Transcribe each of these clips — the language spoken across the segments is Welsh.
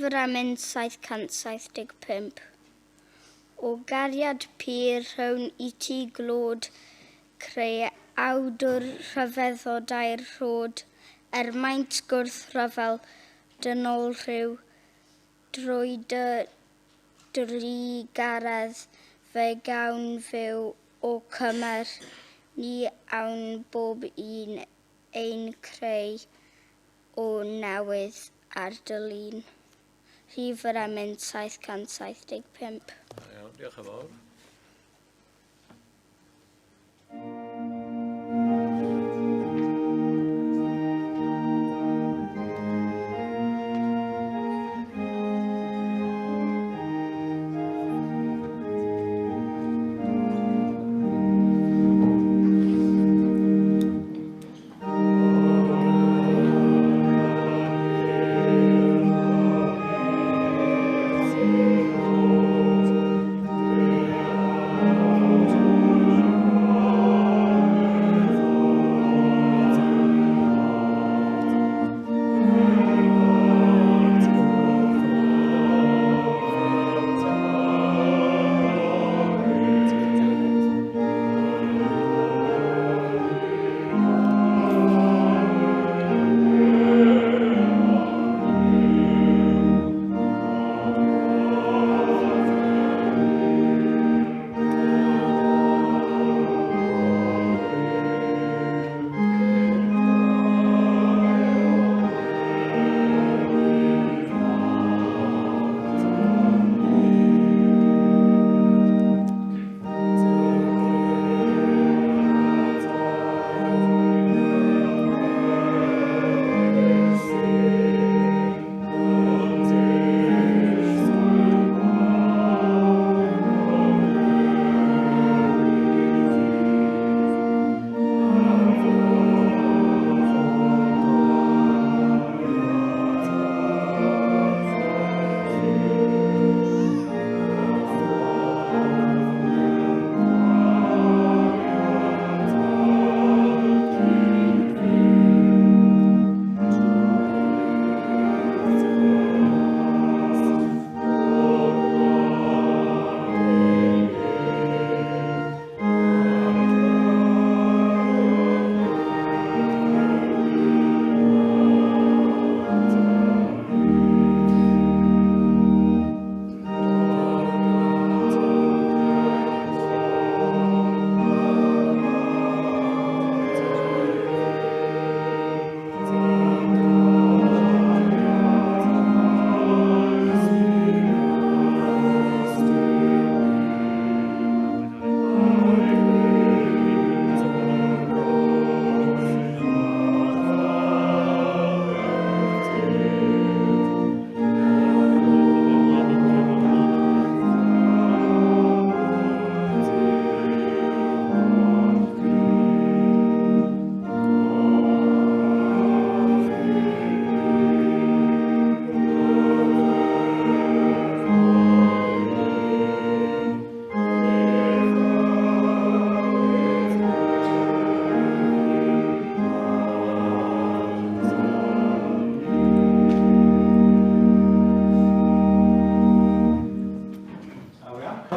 Rhif yr emyn 775. O gariad pur rhown i ti glod, Creawdwr rhyfeddodau'r rhod, Er maint gwrthryfel dynolrhyw, Drwy dy drugaredd fe gawn fyw, O cymer ni awn bob un ein creu o newydd ar dy lun. Rhif yr emyn 775. Iawn, diolch yn fawr.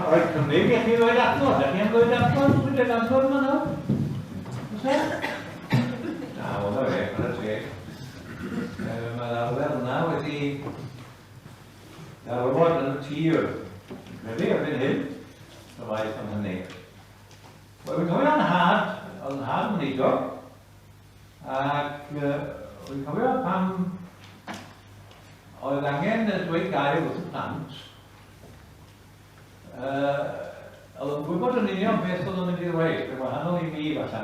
Rhaid cynnig i chi ddweud adnod. Ydych chi am ddweud adnod? Dwi'n dweud adnod yma nawr? Oes e? Na, wel na fe, chwarae teg. Mae'r arfer yna wedi darfod yn y tir. Credu erbyn hyn, y waith am hynny. Wel, fi'n cofio nhad, oedd nhad yn weinidog, ac fi'n cofio pam oedd angen dweud gair wrth y plant, Uh, oedd yn gwybod yn union beth oedd yn mynd i ddweud, yn wahanol i mi falle,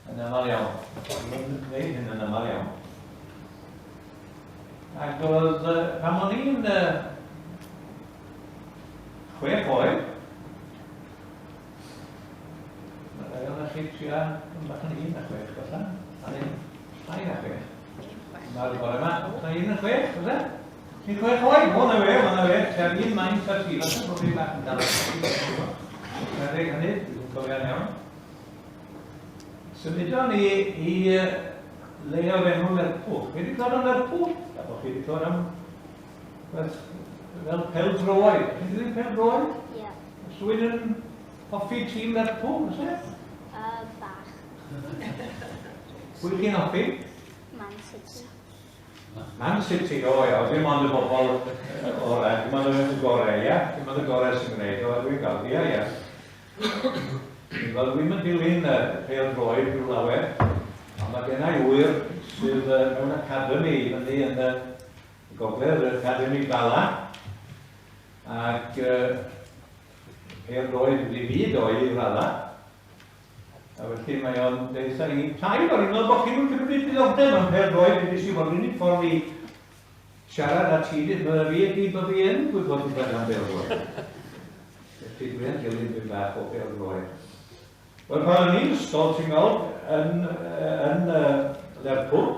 yn aml iawn. Oedd yn gwneud hyn yn aml iawn. Ac oedd, pan o'n i'n 6 oed, mae rhai o'n chi tua yn bach yn 1 a 6 falle, a ni'n llai na 6. Mae'r bore yma, un yn 6, oes e? Ti'n 6 oed? O, na fe, o, na fe. Tua un maint ar ti, falle bod fi bach yn dal. Mae'n deg hynny, dwi'n cofio'n iawn. Symudon ni i le o'r enw Lerpwl. Chi wedi clywed am Lerpwl? Da bod chi wedi clywed am Beth fel pêl-droed. Chi'n dilyn pêl-droed? Ie. Yeah. Oes rhywun yn hoffi tîm Lerpwl, oes e? Bach. Pwy chi'n hoffi? Man City. Man City, o ia, dim ond y bobl orau, dim ond y gorau, ia? Dim ond y gorau sy'n gwneud, o, dwi'n gael, ia, ia. Wel, dwi'm yn dilyn pêl-droed rhyw lawer, ond mae genna i ŵyr sydd mewn academi i fyny yn y gogledd, yr Academi Bala, ac pêl-droed ydi fyd o i radda. A felly mae o'n deutha i, tair, o'n i'n meddwl bod chi'n cymryd diddordeb mewn pêl-droed, dudis i, wel, yr unig ffordd i siarad â ti, medda fi, ydi bod fi yn gwybod rhywbeth am bêl-droed. Felly dwi yn dilyn dipyn bach o bêl-droed. Wel, pan o'n i'n ysgol, ti'n gweld, yn, yn Lerpwl,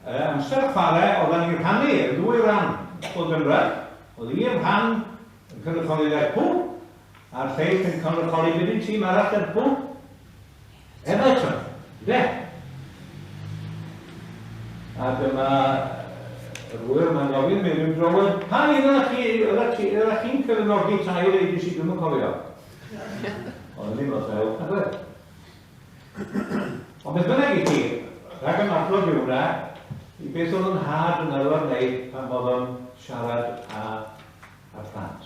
amser chwarae, oedden ni'n rhannu y ddwy ran, ysgol gynradd. Oedd un rhan yn cynrychioli Lerpwl, a'r lleill yn cynrychioli beth yw tîm arall Lerpwl? Everton, ynde? A dyma yr ŵyr ma'n gofyn mi ryw dro, wel, pa un oeddech chi, oeddech chi, oeddech chi'n cefnogi tair agency, dwi'm yn cofio. Ond ddim oes fel, nag Ond beth bynnag i chi, rhag ymadrodd yw hwnna, i beth oedd yn nhad yn arfer wneud pan oedd o'n siarad â, â'r plant.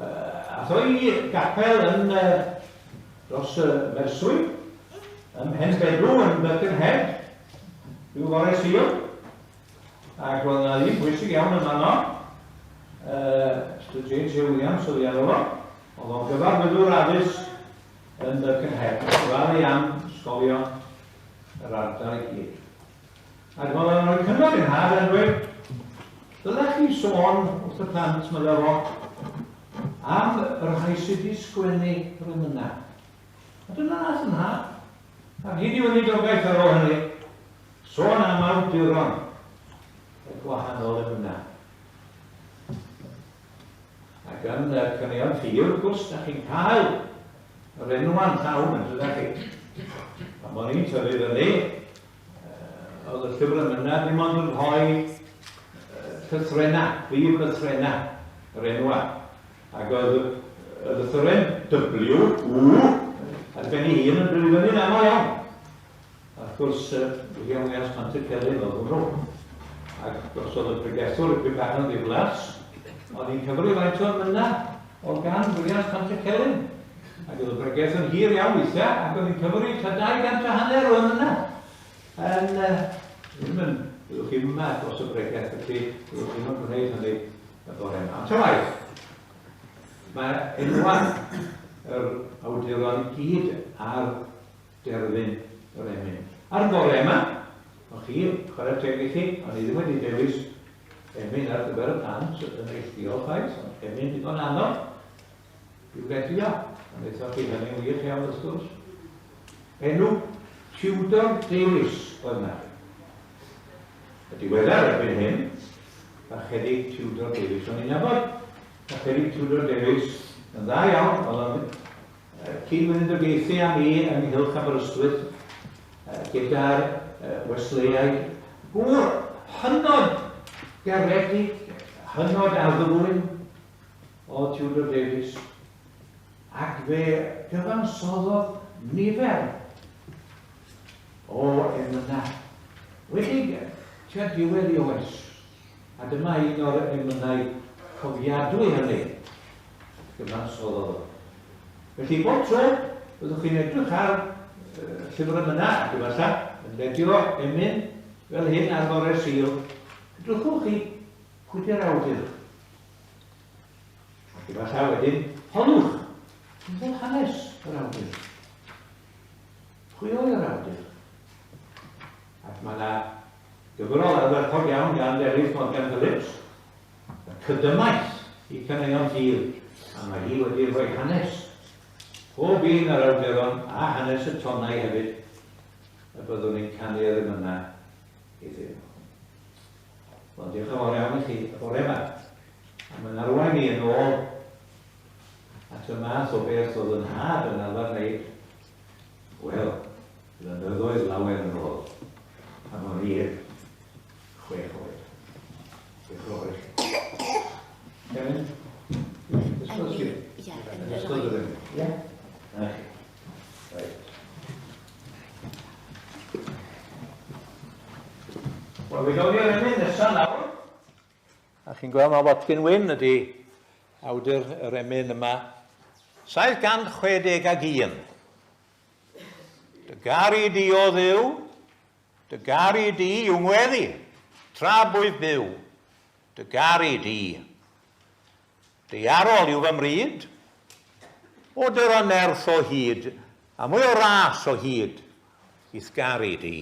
Ath o i gapel yn dros y Merswy, ym Mhenbedw yn Birkenhead, rhyw fore Sul, ac roedd yna ddyn pwysig iawn yn fanno, Mr J.J. Williams oedd ei enw fo, oedd o'n gyfarwyddwr addysg yn Birkenhead, gofalu am ysgolion yr ardal i gyd. Ac oedd o'n rhoi cyngor i'n nhad a'n dweud, dylech chi sôn wrth y plant, medda fo, am y rhai sydd wedi sgwennu yr emynau. A dyna nath yn nhad. Ar hyd i weinidogaeth ar ôl hynny, sôn am awduron y gwahanol emynau. Ac yn y caneuon ffydd, wrth gwrs, da chi'n cael yr enwa'n llawn yn dydach chi. Pan o'n i'n tyfu fyny, oedd y llyfr emynau dim ond yn rhoi llythrennau, prif lythrennau, yr enwau. Ac oedd y lythyren W, W, ar ben ei hun yn dod i fyny'n aml iawn. A wrth gwrs, William Williams Pantycelyn oedd hwnnw. Ac os oedd y pregethwr ipyn bach yn ddiflas, oedd hi'n cyfri faint o emynau oedd gan Williams Pantycelyn. Ac oedd y bregeth yn hir iawn weithiau, ac oedd hi'n cyfri tua 200 a hanner o emynau. Yn, ddim yn, byddwch chi yma dros y bregeth, felly byddwch chi ddim yn gwneud hynny y bore yma. Ond ta waeth, mae enwau yr awduron i gyd ar derfyn yr emyn. A'r bore yma, o chi, chwarae teg i chi, o'n i ddim wedi dewis emyn ar gyfer y plant yn neilltuol chwaith, ond emyn digon anodd i'w redio, a wnaethoch chi hynny'n wych iawn wrth gwrs. Enw Tudor Davies oedd yna. Y diweddar erbyn hyn, Parchedig Tudor Davies. O'n i'n nabod Parchedig Tudor Davies yn dda iawn, oedd o'n cyd-weinidogaethu â mi yng Nghylch Aberystwyth gyda'r Wesleyaid. Gŵr hynod garedig, hynod addfwyn oedd Tudor Davies, ac fe gyfansoddodd nifer o emynau wedi tua diwedd ei oes. A dyma un o'r emynau cofiadwy hynny gyfansoddodd o. Felly bob tro byddwch chi'n edrych ar llyfr emynau ac efallai yn redio emyn fel hyn ar fore Sul, edrychwch chi pwy di'r awdur. Ac efallai wedyn, holwch, beth oedd hanes yr awdur? Pwy oedd yr awdur? Ac mae yna gyfrol ardderchog iawn gan Delyth Morgan Phillips, y cydymaith i Caneuon Ffydd, a mae hi wedi rhoi hanes pob un o'r awduron a hanes y tonau hefyd y byddwn ni'n canu'r emynau iddyn nhw. Wel, diolch yn fawr iawn i chi y bore yma. A mae'n arwain ni yn ôl at y math o beth oedd yn nhad yn arfer wneud. Wel, flynyddoedd lawer yn ôl, pan o'n i'n chwech oed. Wel, fe gawn ni'r emyn nesaf nawr. A chi'n gweld mae Watkin Wyn ydy awdur yr emyn yma. 761. Dy garu di o Dduw, dy garu di yw ngweddi, tra bwyf byw, dy garu di. Dy arol yw fy mryd, o dyr o nerth o hyd, a mwy o ras o hyd i'th garu di.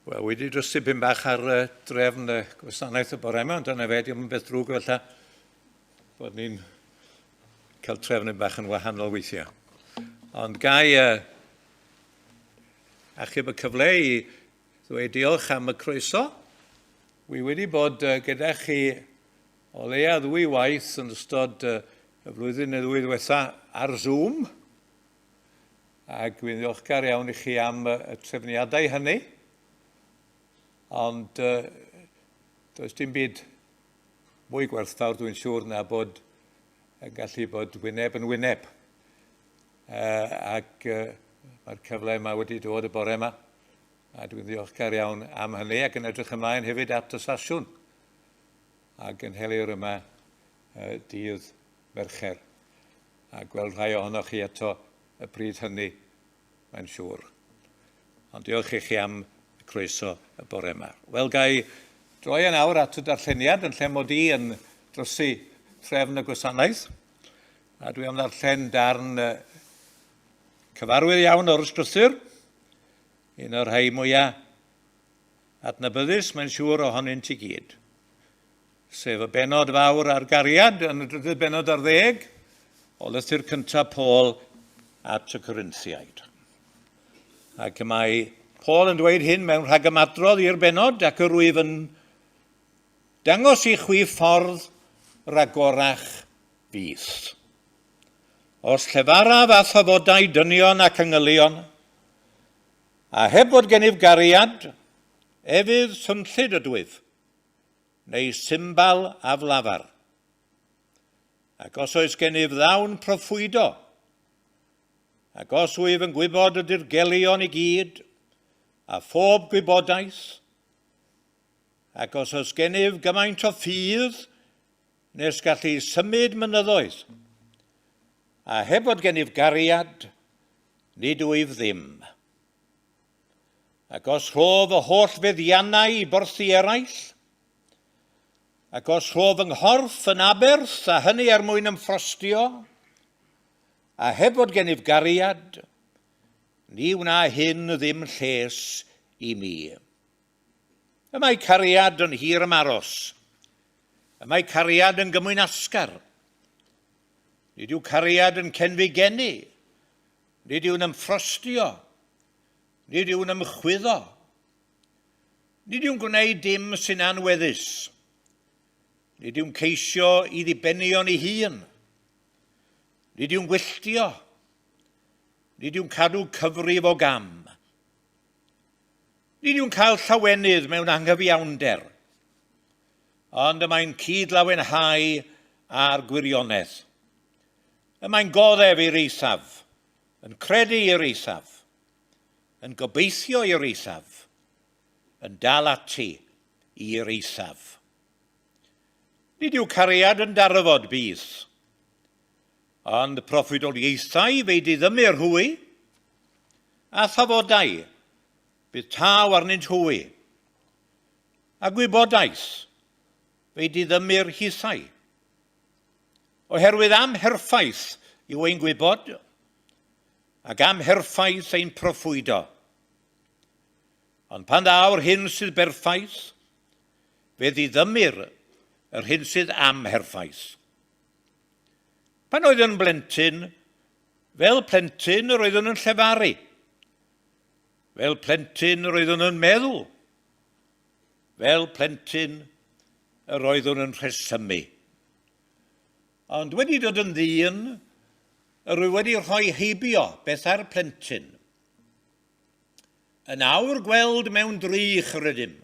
Wel, wedi drysu pyn bach ar uh, drefn y gwasanaeth y bore yma, ond dyna fe, diolch yn beth drwg felly bod ni'n cael trefnu bach yn wahanol weithiau. Ond gai uh, achub y cyfle i ddweud diolch am y croeso. Wi wedi bod uh, gyda chi o leia ddwy waith yn ystod uh, y flwyddyn neu ddwy ddiwetha ar Zoom. Ac dwi'n ddiolchgar iawn i chi am y trefniadau hynny. Ond uh, does dim byd mwy gwerthfawr dwi'n siŵr na bod yn gallu bod wyneb yn wyneb. Uh, ac uh, mae'r cyfle yma wedi dod y bore yma, a dwi'n ddiolchgar iawn am hynny ac yn edrych ymlaen hefyd at y sasiwn a gynhelir yma uh, dydd Mercher a gweld rhai ohonoch chi eto y pryd hynny, mae'n siŵr. Ond diolch i chi am y croeso y bore yma. Wel, gai droi yn awr at y darlleniad yn lle mod i yn drysu trefn y gwasanaeth. A dwi am ddarllen darn cyfarwydd iawn o'r ysgrythur, un o'r rhai mwyaf adnabyddus, mae'n siŵr, ohonynt i gyd. Sef y benod fawr ar gariad yn y drydydd benod ar ddeg o lythyr cyntaf Paul at y Corinthiaid. Ac y mae Paul yn dweud hyn mewn rhagymadrodd i'r benod ac yr wyf yn dangos i chwi ffordd ragorach fyth. Os llefaraf a thafodau dynion ac angylion, a heb fod gennyf gariad, efydd swnllyd ydwyf, neu symbal aflafar. Ac os oes gennyf ddawn proffwydo, ac os wyf yn gwybod y dirgelion i gyd, a phob gwybodaeth, ac os oes gennyf gymaint o ffydd nes gallu symud mynyddoedd, a heb fod gennyf gariad, nid wyf ddim. Ac os rhof y holl feddiannau i borthi eraill, ac os rhof fy nghorff yn aberth, a hynny er mwyn ymffrostio, a heb fod gennyf gariad, ni wna hyn ddim lles i mi. Y mae cariad yn hir ymaros. Y mae cariad yn gymwynasgar. Nid yw cariad yn cenfigenu. Nid yw'n ymffrostio. Nid yw'n ymchwyddo. Nid yw'n gwneud dim sy'n anweddus. Nid yw'n ceisio i ddibenion ei hun. Nid yw'n gwylltio. Nid yw'n cadw cyfrif o gam. Nid yw'n cael llawenydd mewn anghyfiawnder, ond y mae'n cyd-lawenhau â'r gwirionedd. Y mae'n goddef i'r eithaf, yn credu i'r eithaf, yn gobeithio i'r eithaf, yn dal ati i'r eithaf. Nid yw cariad yn darfod byth, ond proffwydoliaethau fe'i diddymir hwy, a thafodau bydd taw arnynt hwy, a gwybodaeth fe'i diddymir hithau. Oherwydd amherffaith yw ein gwybod, ac amherffaith ein proffwydo. Ond pan ddaw'r hyn sydd berffaith, fe ddiddymir yr hyn sydd amherffaith. Pan oeddwn yn blentyn, fel plentyn yr oeddwn yn llefaru, fel plentyn yr oeddwn yn meddwl, fel plentyn yr oeddwn yn rhesymu. Ond wedi dod yn ddyn, yr wyf wedi rhoi heibio bethau'r plentyn. Yn awr gweld mewn drych yr ydym,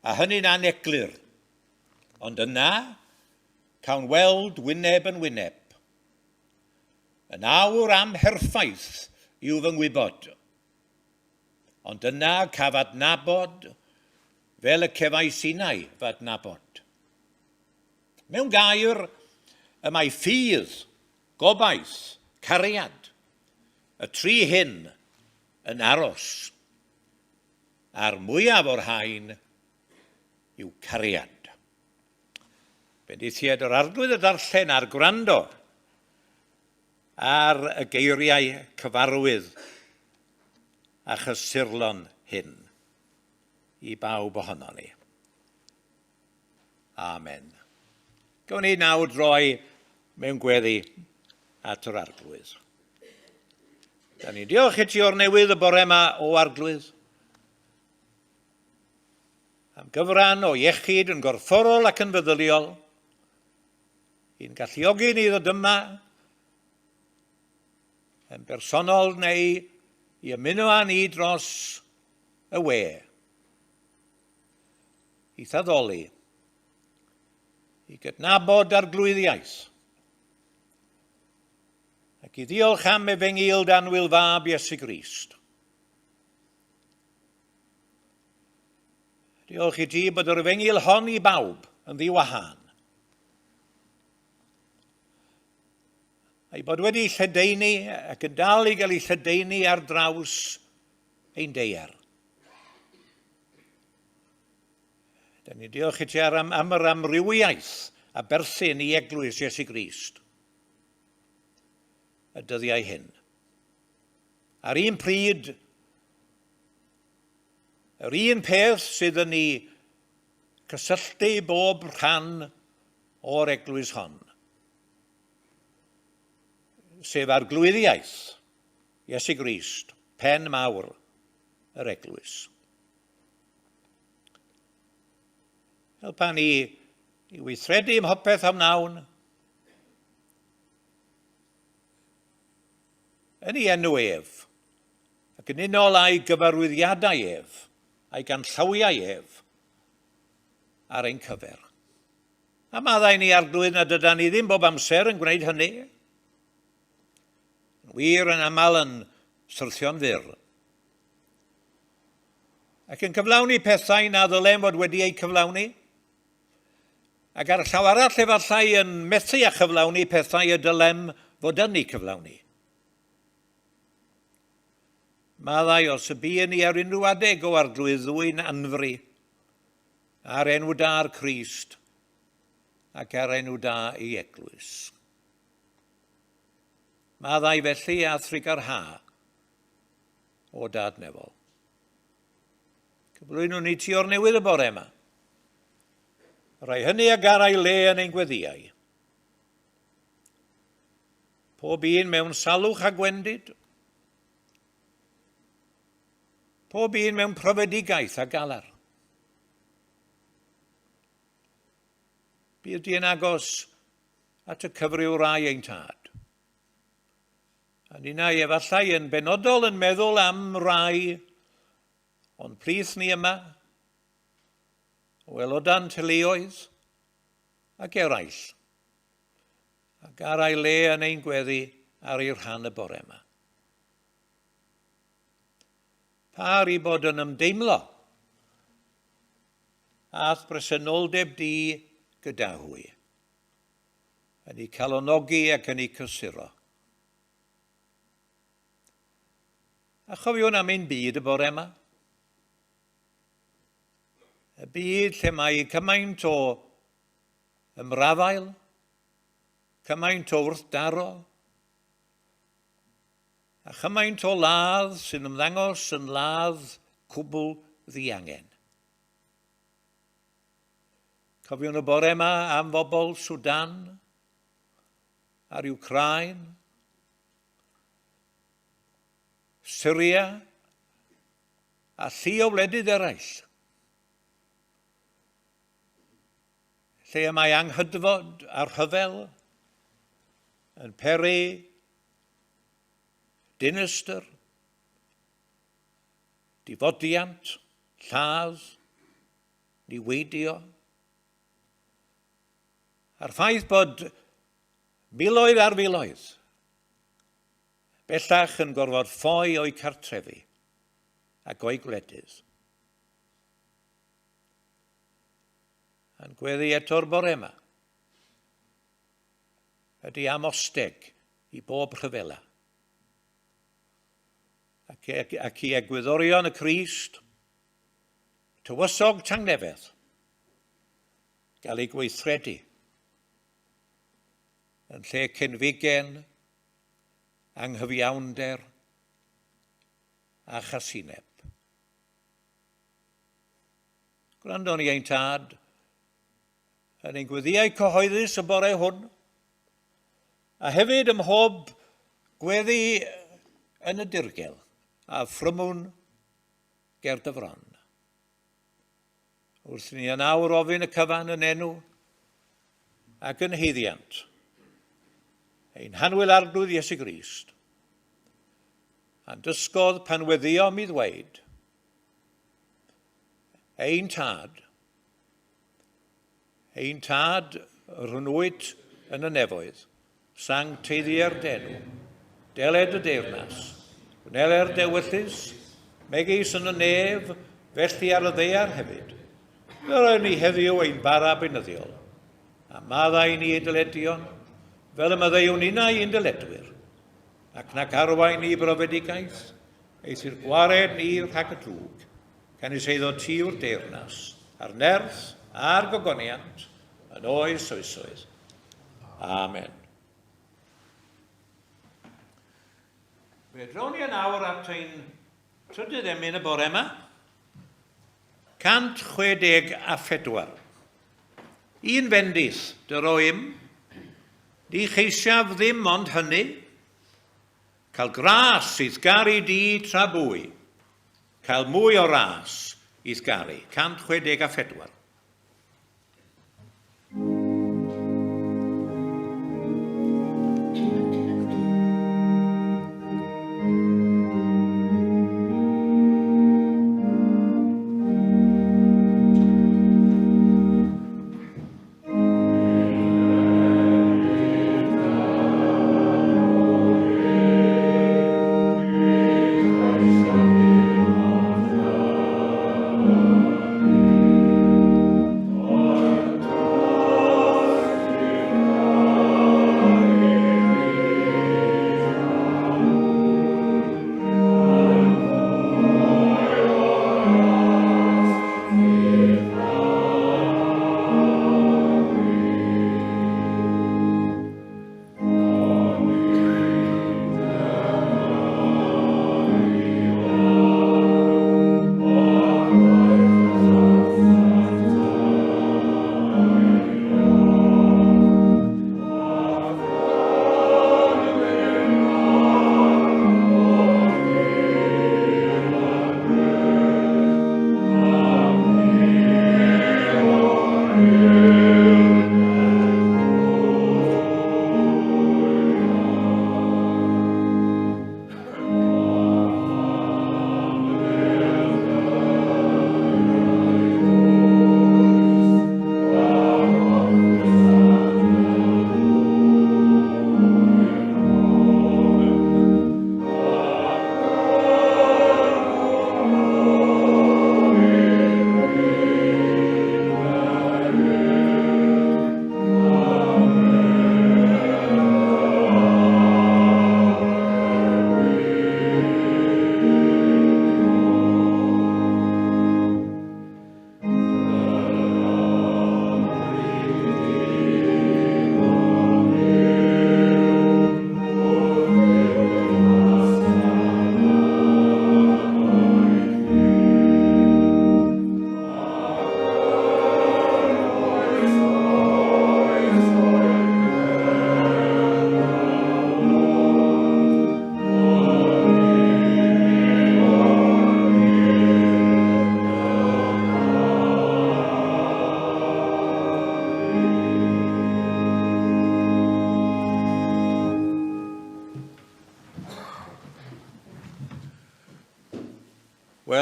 a hynny'n aneglur, ond yna cawn weld wyneb yn wyneb. Yn awr amherffaith yw fy ngwybod, ond yna caf adnabod fel y cefais innau fy adnabod. Mewn gair, y mae ffydd, gobaith, cariad, y tri hyn yn aros, a'r mwyaf o'r rhain yw cariad. Bendithied yr Arglwydd y darllen a'r gwrando ar y geiriau cyfarwydd a chysurlon hyn i bawb ohonon ni. Amen. Gawn ni nawr droi mewn gweddi at yr Arglwydd. Da ni'n diolch i ti o'r newydd y bore yma o Arglwydd. Am gyfran o iechyd yn gorfforol ac yn feddyliol. I'n galluogi ni ddod yma yn bersonol neu i ymuno â ni dros y we. I'th addoli, i gydnabod arglwyddiaeth, ac i ddiolch am efengyl d'annwyl fab Iesu Grist. Diolch i ti bod yr efengyl hon i bawb yn ddiwahân. A'i bod wedi lledaenu ac yn dal i gael ei lledaenu ar draws ein deiar. Da ni'n diolch i ti ar am, am yr amrywiaeth a berthyn i eglwys Iesu Grist y dyddiau hyn. Ar un pryd, yr un peth sydd yn ei cysylltu bob rhan o'r eglwys hon, sef arglwyddiaeth Iesu Grist, pen mawr yr eglwys. Helpa ni i weithredu ym mhopeth a wnawn. Yn ei enw ef, ac yn unol â'i gyfarwyddiadau ef, a'i ganllawiau ef, ar ein cyfer. A maddau ni arglwydd nad yda ni ddim bob amser yn gwneud hynny. Yn wir yn aml yn syrthio'n fyr. Ac yn cyflawni pethau na ddylem fod wedi eu cyflawni. Ac ar y llaw arall efallai yn methu â chyflawni pethau y dylem fod yn eu cyflawni. Maddau os y bu ni ar unrhyw adeg o arglwydd ddwyn anfri ar enw da'r Crist ac ar enw da ei eglwys. Maddau felly a thrugarha o Dad Nefol. Cyflwynwn ni ti o'r newydd y bore yma. Rhai hynny a garai le yn ein gweddiau. Pob un mewn salwch a gwendid. Pob un mewn profedigaeth a galar. Bydd di yn agos at y cyfryw rai ein tad. A ninnau efallai yn benodol yn meddwl am rai o'n plith ni yma, o aelodau'n teuluoedd ac eraill, ac ar ei le yn ein gweddi ar ei rhan y bore yma. Pa i bod yn ymdeimlo a'th bresenoldeb di gyda hwy, yn eu calonogi ac yn eu cysuro. A chofiwn am ein byd y bore yma. Y byd lle mae cymaint o ymrafael, cymaint o wrthdaro, a chymaint o ladd sy'n ymddangos yn ladd cwbl ddiangen. Cofiwn y bore yma am bobl Sudan a'r Ukraine, Syria a llu o wledydd eraill lle y mae anghydfod a rhyfel yn peri dinistr, difodiant, lladd, niweidio. A'r ffaith bod miloedd ar filoedd bellach yn gorfod ffoi o'u cartrefi ac o'u gwledydd. A'n gweddi eto'r bore yma ydy am osteg i bob rhyfela. Ac, ac i egwyddorion y Crist, tywysog tangnefedd, gael ei gweithredu yn lle cenfigen, anghyfiawnder a chasineb. Gwrando ni ein tad yn ein gweddiau cyhoeddus y bore hwn, a hefyd ym mhob gweddi yn y dirgel a phrymwn ger dy fron. Wrth ni yn awr ofyn y cyfan yn enw ac yn haeddiant ein hanwyl Arglwydd Iesu Grist, a'n dysgodd pan weddiom i ddweud, Ein Tad, ein Tad, yr hwn wyt yn y nefoedd, sancteiddier d'enw, deled y deyrnas, gwneler d'ewyllys, megis yn y nef, felly ar y ddaear hefyd. Dyro ni heddiw ein bara beunyddiol, a maddau ni ein dyledion, fel y maddeuwn ninnau i'n dyledwyr, ac nac arwain ni i brofedigaeth, eithr gwared ni rhag y drwg, canys eiddo ti yw'r deyrnas, a'r nerth, a'r gogoniant, yn oes oesoedd. Amen. Fe drown ni yn awr at ein trydydd emyn y bore yma. 164. Un fendith, dyro im, ni cheisiaf ddim ond hynny, cael gras i'th garu di tra bwy, cael mwy o ras i'th garu. 164.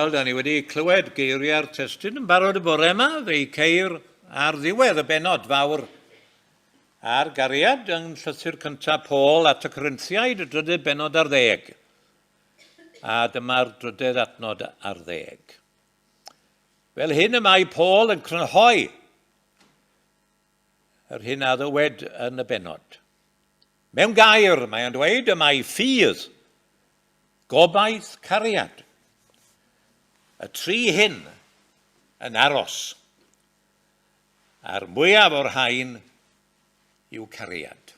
Wel, da ni wedi clywed geiriau'r testun yn barod y bore yma. Fe'i ceir ar ddiwedd y bennod fawr ar gariad yng llythyr cyntaf Paul at y Corinthiaid, y drydydd bennod ar ddeg. A dyma'r drydedd adnod ar ddeg. Fel hyn y mae Paul yn crynhoi yr hyn a ddywed yn y bennod. Mewn gair, mae o'n dweud y mae ffydd, gobaith, cariad. Y tri hyn yn aros. A'r mwyaf o'r rhain yw cariad.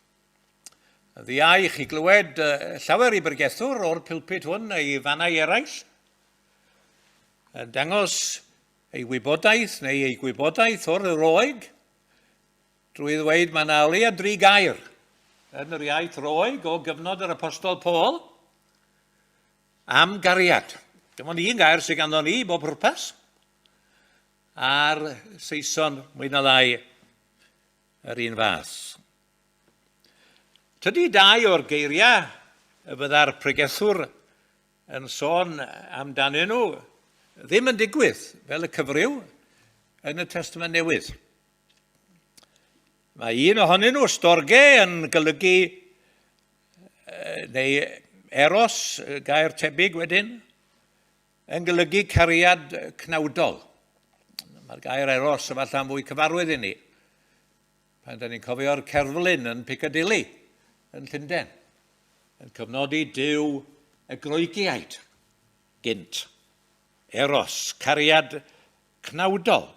Ddiau i chi glywed llawer i bregethwr o'r pulpit hwn neu fannau eraill yn dangos ei wybodaeth neu ei gwybodaeth o'r Roeg drwy ddweud mae yna o leia dri gair yn yr iaith Roeg o gyfnod yr Apostol Paul am gariad. Dim ond un gair sydd ganddo ni i bob pwrpas, a'r Saeson mwy na lai yr un fath. Tydi dau o'r geiriau y fydda'r pregethwr yn sôn amdanyn nhw ddim yn digwydd fel y cyfryw yn y Testament Newydd. Mae un ohonyn nhw, storge, yn golygu neu eros, gair tebyg wedyn, yn golygu cariad cnawdol. Mae'r gair eros efallai'n fwy cyfarwydd i ni. Pan da ni'n cofio'r cerflun yn Piccadilly yn Llundain, yn cyfnodi Duw y Groegiaid gynt. Eros, cariad cnawdol.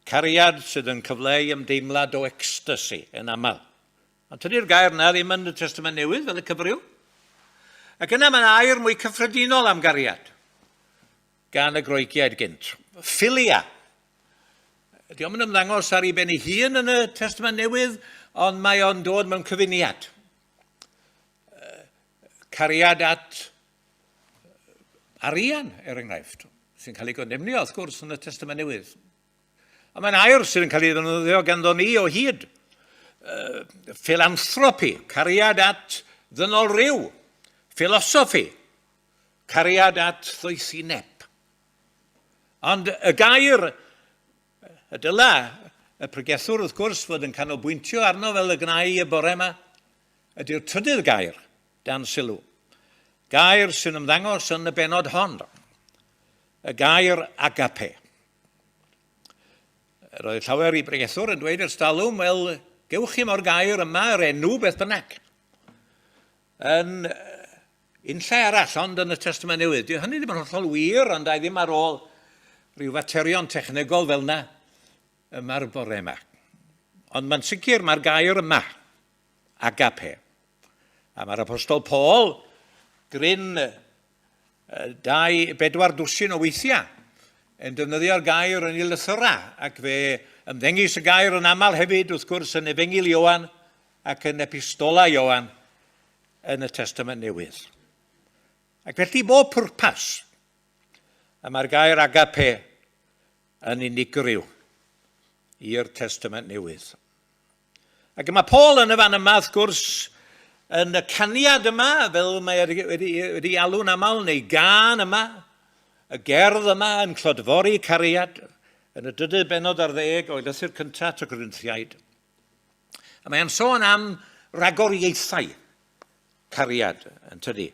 Cariad sydd yn cyfleu ymdeimlad o ecstasi yn aml. Ond tydi'r gair yna ddim yn y Testament Newydd fel y cyfryw. Ac yna mae'n air mwy cyffredinol am gariad gan y Groegiaid gynt. Philia. Di o'm yn ymddangos ar ei ben ei hun yn y Testament Newydd, ond mae o'n dod mewn cyfuniad. Cariad at arian, er enghraifft, sy'n cael ei gondemnio, wrth gwrs, yn y Testament Newydd. A mae'n air sydd yn cael ei ddefnyddio ganddo ni o hyd. Philanthropy, cariad at ddynol ryw. Philosophy, cariad at ddoethineb. Ond y gair y dyla y pregethwr, wrth gwrs, fod yn canolbwyntio arno fel y gwnai y bore yma, ydy'r trydydd gair dan sylw. Gair sy'n ymddangos yn y benod hon. Y gair agape. Roedd llawer i bregethwr yn dweud ers talwm, wel, gewch chi mo'r gair yma, yr enw, beth bynnag. Yn unlle arall, ond yn y Testament Newydd. Dyw hynny ddim yn hollol wir, ond ai ddim ar ôl rhyw faterion technegol fel yna yma'r bore yma. Ond mae'n sicr mae'r gair yma, agape. A mae'r apostol Paul gryn dau, bedwar dwsin o weithiau yn defnyddio'r gair yn ei lythyrau, ac fe ymddengys y gair yn aml hefyd, wrth gwrs, yn Efengyl Ioan ac yn Epistola Ioan yn y Testament Newydd. Ac felly bob pwrpas, y mae'r gair agape yn unigryw i'r Testament Newydd. Ac mae Paul yn y fan yma, wrth gwrs, yn y caniad yma, fel mae wedi, wedi, wedi alw'n aml, neu gan yma, y gerdd yma yn clodfori cariad, yn y drydydd benod ar ddeg o'i lythyr cyntaf at y Corinthiaid. A mae'n sôn am ragoriaethau cariad, yn tydi.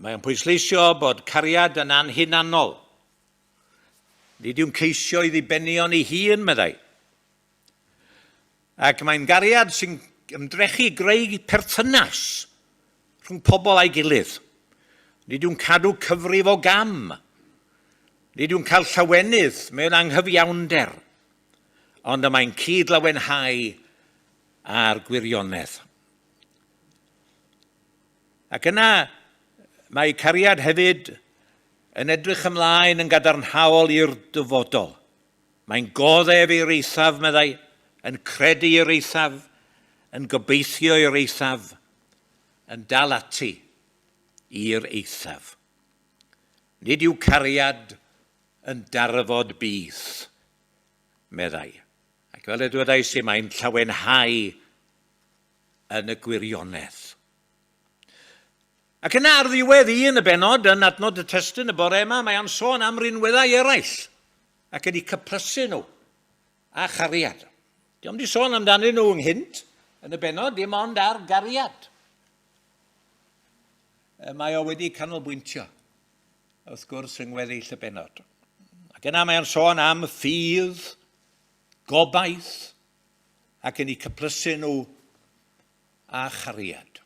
Mae'n pwysleisio bod cariad yn anhunanol. Nid yw'n ceisio i ddibenion ei hun, meddai. Ac mae'n gariad sy'n ymdrechu greu perthynas rhwng pobl a'i gilydd. Nid yw'n cadw cyfrif o gam. Nid yw'n cael llawenydd mewn anghyfiawnder. Ond y mae'n cyd-lawenhau â'r gwirionedd. Ac yna mae cariad hefyd yn edrych ymlaen yn gadarnhaol i'r dyfodol. Mae'n goddef i'r eithaf, meddai, yn credu i'r eithaf, yn gobeithio i'r eithaf, yn dal ati i'r eithaf. Nid yw cariad yn darfod byth, meddai. Ac fel y dwedais i, mae'n llawenhau yn y gwirionedd. Ac yna ar ddiwedd un y bennod, yn adnod y testun y bore yma, mae o'n sôn am rinweddau eraill ac yn eu cyplysu nhw a chariad. Diolch di sôn amdanyn nhw ynghynt yn y bennod, dim ond ar gariad. Mae o wedi canolbwyntio, wrth gwrs, yng ngweddill y bennod. Ac yna mae o'n sôn am ffydd, gobaith, ac yn eu cyplysu nhw a chariad.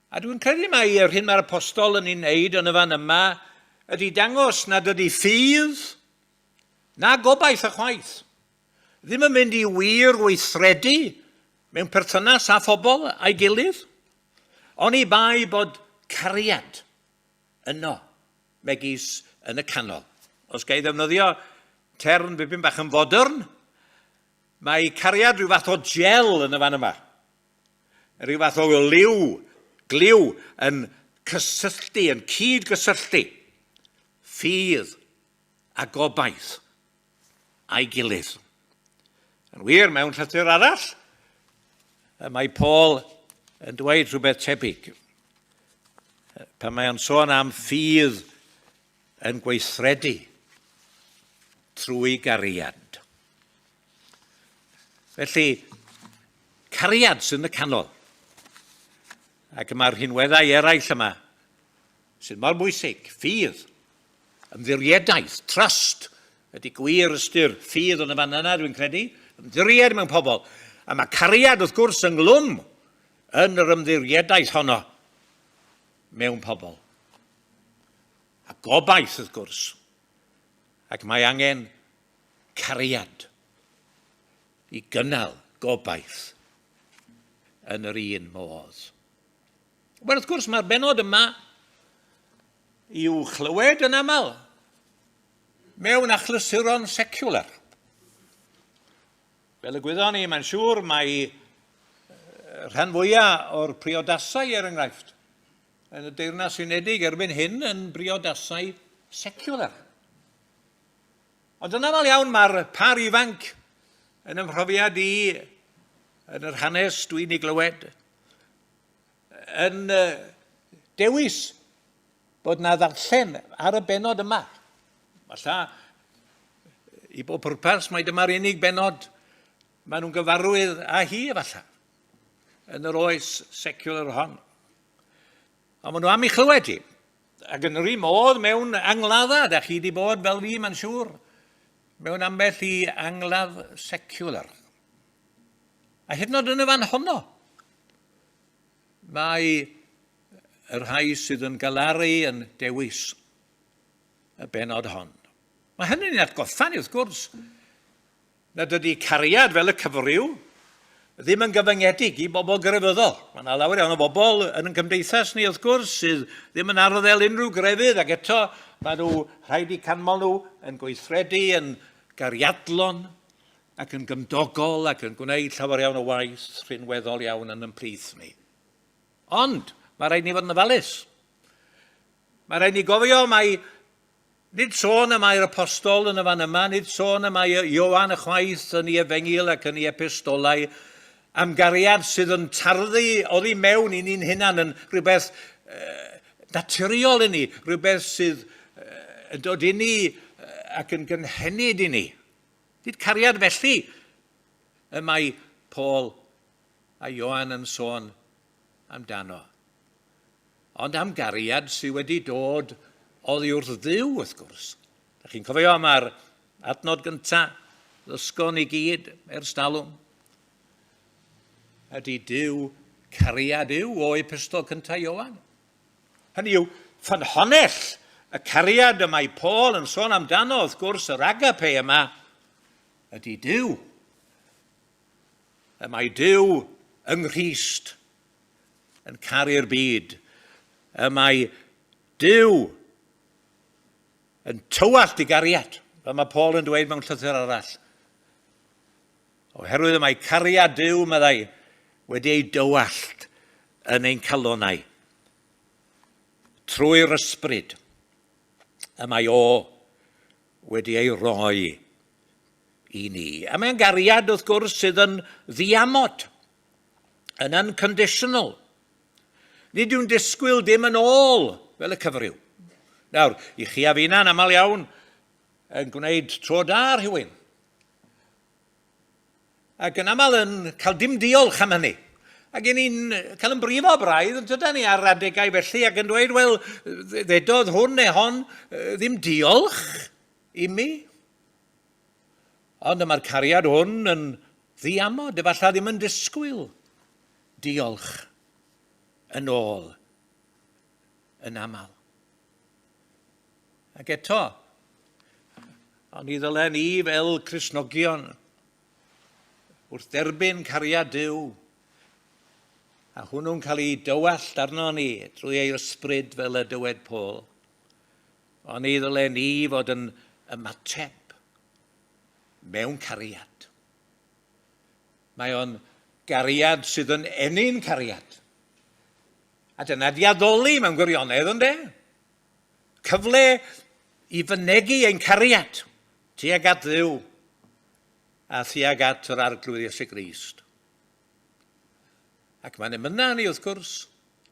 A dwi'n credu mai yr hyn mae'r apostol yn ei wneud yn y fan yma ydy dangos nad ydy ffydd na gobaith ychwaith ddim yn mynd i wir weithredu mewn perthynas â phobl a'i gilydd, oni bai bod cariad yno, megis yn y canol. Os ga i ddefnyddio term bipyn bach yn fodern, mae cariad rhyw fath o gel yn y fan yma. Rhyw fath o liw, gliw yn cysylltu, yn cyd-gysylltu ffydd a gobaith a'i gilydd. Yn wir, mewn llythyr arall, mae Paul yn dweud rhywbeth tebyg. Pan mae o'n sôn am ffydd yn gweithredu trwy gariad. Felly, cariad sy'n y canol. Ac mae'r rhinweddau eraill yma sydd mor bwysig, ffydd, ymddiriedaeth, trust, ydy gwir ystyr ffydd yn y fan yna, dwi'n credu, ymddiried mewn pobl. A mae cariad, wrth gwrs, ynglwm yn yr ymddiriedaeth honno mewn pobl. A gobaith, wrth gwrs. Ac mae angen cariad i gynnal gobaith yn yr un modd. Wel, wrth gwrs, mae'r benod yma i'w chlywed yn aml mewn achlysuron secular. Fel y gwyddon ni, mae'n siŵr, mae rhan fwyaf o'r priodasau, er enghraifft, yn y Deyrnas Unedig erbyn hyn yn briodasau secular. Ond yn aml iawn mae'r par ifanc yn y mhrofiad i, yn yr hanes dwi'n ei glywed, yn dewis bod na ddarllen ar y benod yma. Falla, i bob pwrpas, mae dyma'r unig benod maen nhw'n gyfarwydd â hi, efallai, yn yr oes secular hon. Ond maen nhw am ei chlywed hi. Ac yn yr un modd mewn angladda, da chi wedi bod fel fi, mae'n siŵr, mewn ambell i angladd secular. A hyd yn oed yn y fan honno, mae y rhai sydd yn galaru yn dewis y benod hon. Mae hynny'n atgoffa ni, wrth gwrs, nad ydy cariad fel y cyfryw ddim yn gyfyngedig i bobl grefyddol. Mae yna lawer iawn o bobl yn ein cymdeithas ni, wrth gwrs, sydd ddim yn arddel unrhyw grefydd, ac eto mae nhw rhaid i canmol nhw yn gweithredu yn gariadlon ac yn gymdogol ac yn gwneud llawer iawn o waith rhinweddol iawn yn ymplith ni. Ond mae rhaid ni fod yn ofalus. Mae rhaid ni gofio mai Nid sôn y mae'r apostol yn y fan yma, nid sôn y mae Ioan ychwaith yn ei efengyl ac yn ei epistolau am gariad sydd yn tarddu oddi mewn i ni'n hunan yn rhywbeth naturiol i ni, rhywbeth sydd yn dod i ni ac yn gynhenid i ni. Nid cariad felly y mae Paul a Ioan yn sôn amdano, ond am gariad sydd wedi dod oddi wrth Dduw, wrth gwrs. Da chi'n cofio am yr adnod gyntaf, ddysgon i gyd ers talwm? Ydy Duw cariad yw o epistol cyntaf Ioan? Hynny yw, ffynhonnell y cariad y mae Paul yn sôn amdano, wrth gwrs, yr agape yma, ydy Duw. Y mae Duw yng Nghrist yn caru'r byd. Y mae Duw yn tywallt i gariad, fel mae Paul yn dweud mewn llythyr arall. Oherwydd y mae cariad Duw, meddai, wedi ei dywallt yn ein calonau trwy'r ysbryd y mae o wedi ei roi i ni. A mae'n gariad, wrth gwrs, sydd yn ddiamod, yn unconditional. Nid yw'n disgwyl dim yn ôl fel y cyfryw. Nawr, i chi a fi'na'n aml iawn yn gwneud tro da rhywun. Ac yn aml yn cael dim diolch am hynny. Ac i ni'n cael yn brifo braidd, yn tyda ni, ar adegau felly, ac yn dweud, wel, ddedodd hwn neu hon ddim diolch i mi. Ond y mae'r cariad hwn yn ddiamod, efallai ddim yn disgwyl diolch yn ôl yn aml. Ac eto, ond i ddylen ni fel Cristnogion wrth dderbyn cariad Duw, a hwnnw'n cael ei dywallt arno ni drwy ei ysbryd fel y dywed Paul, ond i ddylen ni fod yn ymateb mewn cariad. Mae o'n gariad sydd yn ennyn cariad. A dyna di addoli mewn gwirionedd, ynddo? Cyfle i fynegi ein cariad tuag at Dduw a thuag at yr Arglwydd Iesu Grist. Ac mae'n emynau ni, wrth gwrs,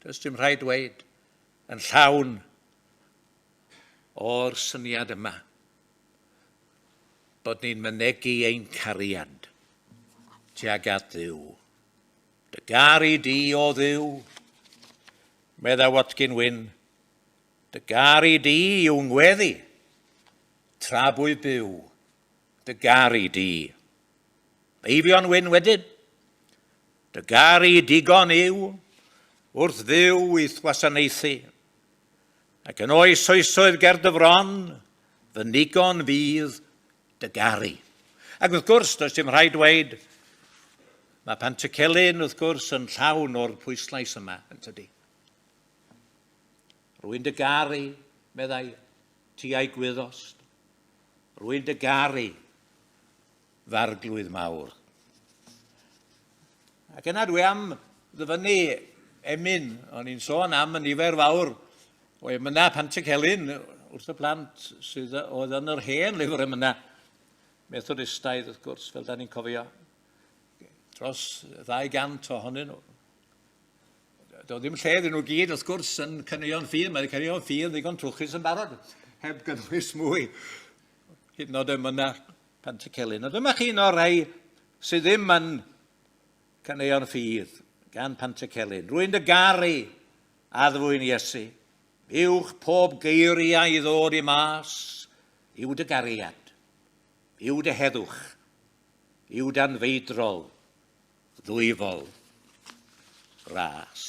does dim rhaid dweud, yn llawn o'r syniad yma bod ni'n mynegi ein cariad tuag at Dduw. Dy garu di, o Dduw, medda Watkin Wyn, dy garu di yw ngweddi, tra bwy byw, dy garu di. Eifion Wyn wedyn, dy garu digon yw wrth fyw i'th wasanaethu, ac yn oes oesoedd ger dy fron, fy nigon fydd dy garu. Ac wrth gwrs, does dim rhaid dweud, mae Pantycelyn, wrth gwrs, yn llawn o'r pwyslais yma, yn tydi. Rwy'n dy garu, meddai, ti a'i gwyddost. Rwy'n dy garu, f'arglwydd mawr. Ac yna dwi am ddyfynnu emyn, o'n i'n sôn am y nifer fawr o emynau Pantycelyn wrth y plant sydd oedd yn yr hen lyfr emynau Methodistaidd, wrth gwrs, fel da ni'n cofio. Dros 200 ohonyn nhw. Doedd ddim lle iddyn nhw gyd, wrth gwrs, yn caneuon ffydd. Mae'r caneuon ffydd ddigon trwchus yn barod, heb gynnwys mwy. Hyd yn oed emynau Pantycelyn. A dyma chi un o'r rhai sydd ddim yn caneuon ffydd gan Pantycelyn. Rwy'n dy garu, addfwyn Iesu. Uwch pob geiriau i ddod i mas, yw dy gariad, yw dy heddwch, yw dan feidrol, ddwyfol ras.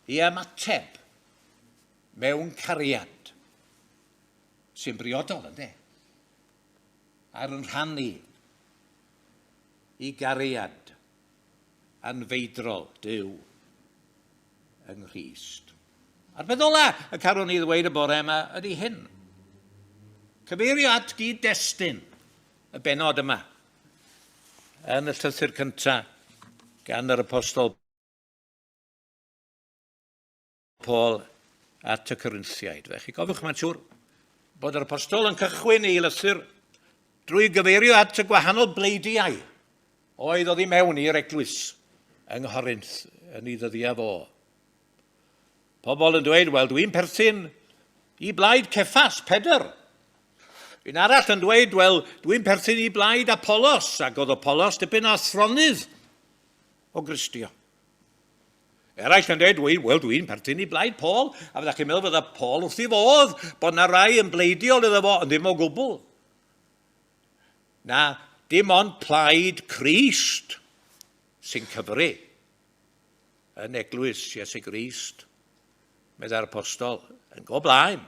I ymateb mewn cariad sy'n briodol, ynddo? Ar yn rhan i, i gariad anfeidrol Duw yng Nghrist. A'r peth ola y carwn ni ddweud y bore yma ydy hyn. Cyfeirio at gyd-destun y benod yma yn y llythyr cyntaf gan yr apostol Paul at y Corinthiaid. Felly cofiwch, mae'n siŵr, bod yr apostol yn cychwyn ei lythyr drwy gyfeirio at y gwahanol bleidiau oedd oddi mewn i'r eglwys yng Nghorinth yn ei ddyddiau fo. Pobl yn dweud, wel, dwi'n perthyn i blaid Ceffas, Pedr. Un arall yn dweud, wel, dwi'n perthyn i blaid Apollos, ac oedd Apollos dipyn o athronydd o Gristion. Eraill yn dweud, wel, dwi'n perthyn i blaid Paul, a fyddech chi'n meddwl fydda Paul wrth ei fodd bod na rai yn bleidiol iddo fo, ond ddim o gwbl. Na, dim ond plaid Crist sy'n cyfri yn eglwys Iesu Grist, meddai'r apostol, yn go blaen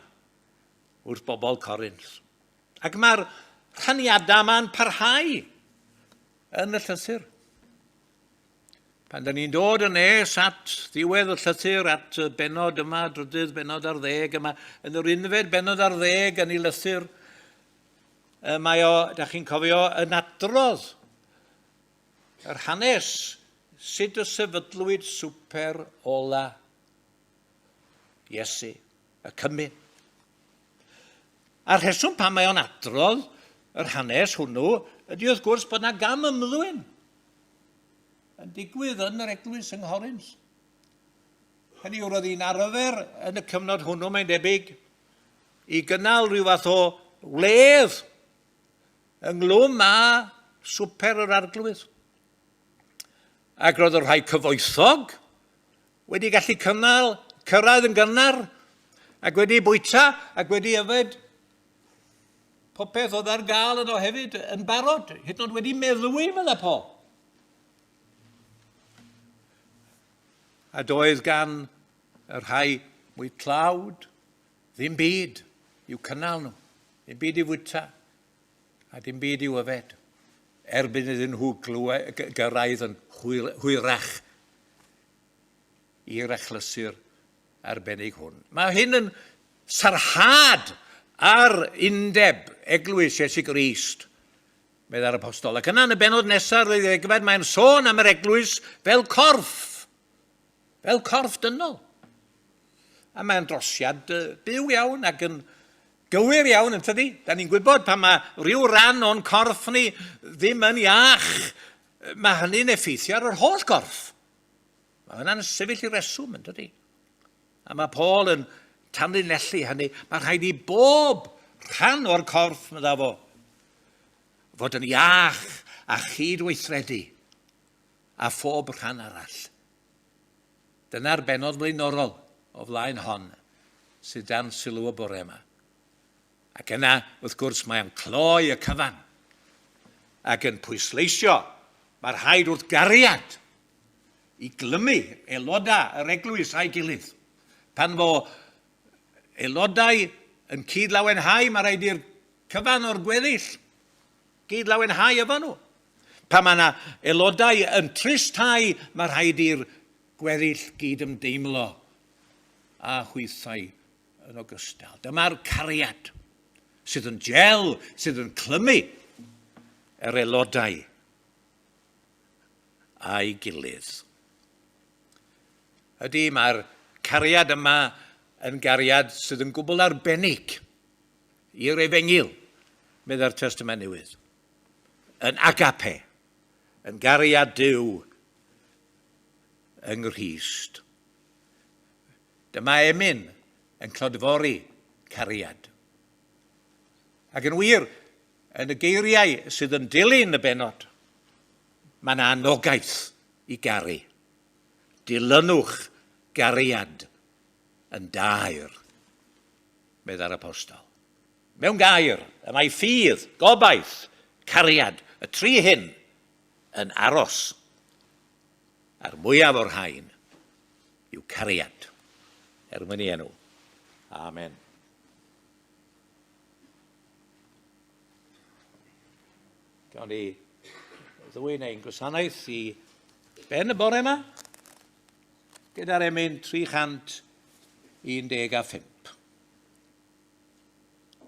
wrth bobl Corinth. Ac mae'r rhaniadau yma'n parhau yn y llythyr. Pan da ni'n dod yn nes at ddiwedd y llythyr, at y benod yma, drydydd benod ar ddeg yma, yn yr unfed benod ar ddeg yn ei lythyr, mae o, da chi'n cofio, yn adrodd yr hanes sut y sefydlwyd swper ola Iesu, y cymun. A'r rheswm pam mae o'n adrodd yr hanes hwnnw ydy wrth gwrs bod yna gam ymddwyn yn digwydd yn yr eglwys yng Nghorinth. Hynny yw, roedd hi'n arfer yn y cyfnod hwnnw, mae'n debyg, i gynnal rhyw fath o wledd ynglwm â swper yr arglwydd. Ac roedd y rhai cyfoethog wedi gallu cynnal, cyrraedd yn gynnar, ac wedi bwyta ac wedi yfed popeth oedd ar gael yno hefyd yn barod, hyd yn oed wedi meddwi, meddai Paul. A doedd gan y rhai mwy tlawd ddim byd i'w cynnal nhw, ddim byd i fwyta, a dim byd i'w yfed, erbyn iddyn nhw gyrraedd yn hwyrach i'r achlysur arbennig hwn. Mae hyn yn sarhad ar undeb eglwys Iesu Grist, meddai'r apostol. Ac yna yn y benod nesaf, yr ddeuddegfed, mae'n sôn am yr eglwys fel corff, fel corff dynol. A mae'n drosiad byw iawn ac yn gywir iawn yn tydi. Da ni'n gwybod pan mae rhyw ran o'n corff ni ddim yn iach, mae hynny'n effeithio ar yr holl gorff. Mae hynna'n sefyll i reswm, yn dydi? A mae Paul yn tanlinellu hynny. Mae rhaid i bob rhan o'r corff, meddai fo, fod yn iach a chyd-weithredu a phob rhan arall. Dyna'r bennod flaenorol o flaen hon sydd dan sylw y bore yma. Ac yna, wrth gwrs, mae o'n cloi y cyfan ac yn pwysleisio mae'r rhaid wrth gariad i glymu aelodau yr eglwys a'i gilydd. Pan fo aelodau yn cyd-lawenhau, mae rhaid i'r cyfan o'r gweddill gyd-lawenhau efo nhw. Pan mae yna aelodau yn tristhau, mae rhaid i'r gweddill gyd-ymdeimlo â hwythau yn ogystal. Dyma'r cariad sydd yn gel, sydd yn clymu yr aelodau a'i gilydd. Ydy, mae'r cariad yma yn gariad sydd yn gwbl arbennig i'r efengyl, meddai'r Testament Newydd. Yn agape, yn gariad Duw yng Nghrist. Dyma emyn yn clodfori cariad. Ac yn wir, yn y geiriau sydd yn dilyn y bennod, mae yna anogaeth i garu. Dilynwch gariad yn daer, meddai'r apostol. Mewn gair, y mae ffydd, gobaith, cariad, y tri hyn yn aros. A'r mwyaf o'r rhain yw cariad, er mwyn ei enw. Amen. Gawn ni ddwyn ein gwasanaeth i ben y bore yma gyda'r emyn 315.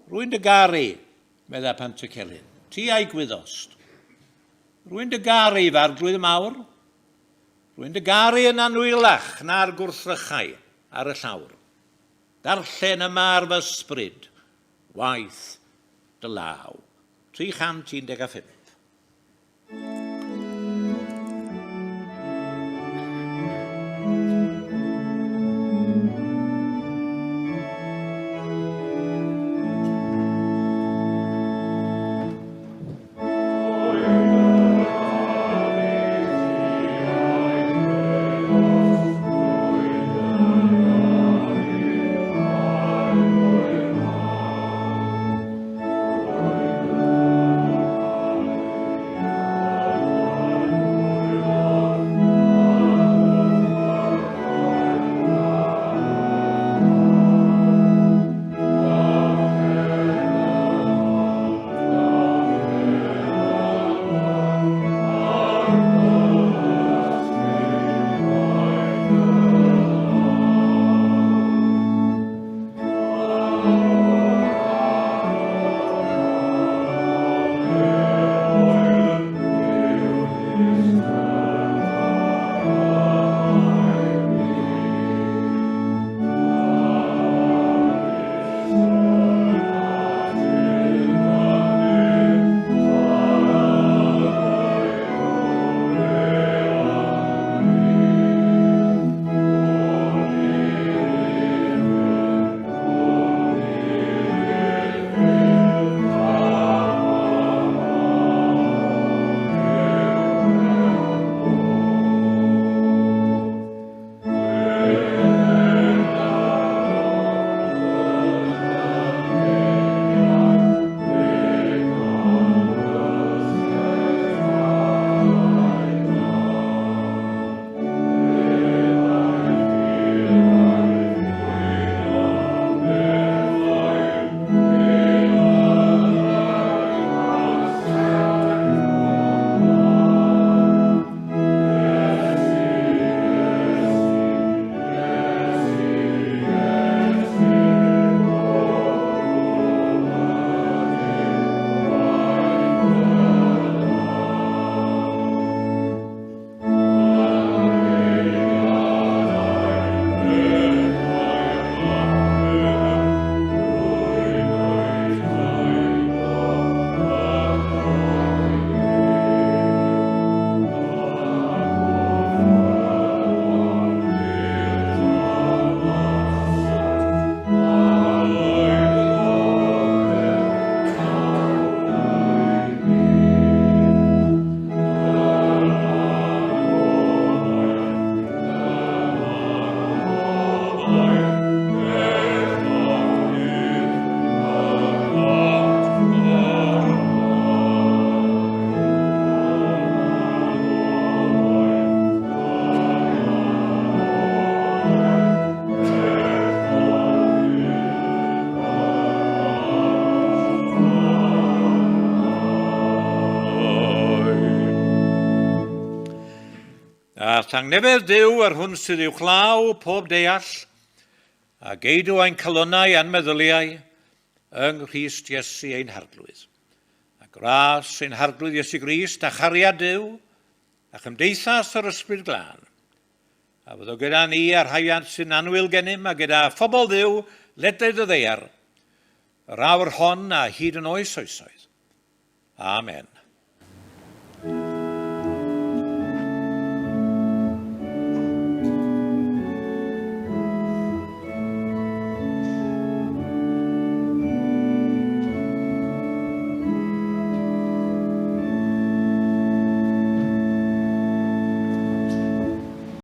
Rwy'n dy garu, medda Pantycelyn, ti a'i gwyddost. Rwy'n dy garu, fy arglwydd mawr. Rwy'n dy garu yn anwylach na'r gwrthrychau ar y llawr. Darllen yma ar fy ysbryd, waith dy law. 315. A thangnefedd Duw yr hwn sydd uwchlaw pob deall, a geidw ein calonnau a'n meddyliau yng Nghrist Iesu ein Harglwydd. A gras ein Harglwydd Iesu Grist a chariad Duw a chymdeithas yr Ysbryd Glân, a fyddo gyda ni a'r rhaiant sy'n annwyl gennym a gyda phobl Dduw ledled y ddaear, yr awr hon a hyd yn oes oesoedd. Amen.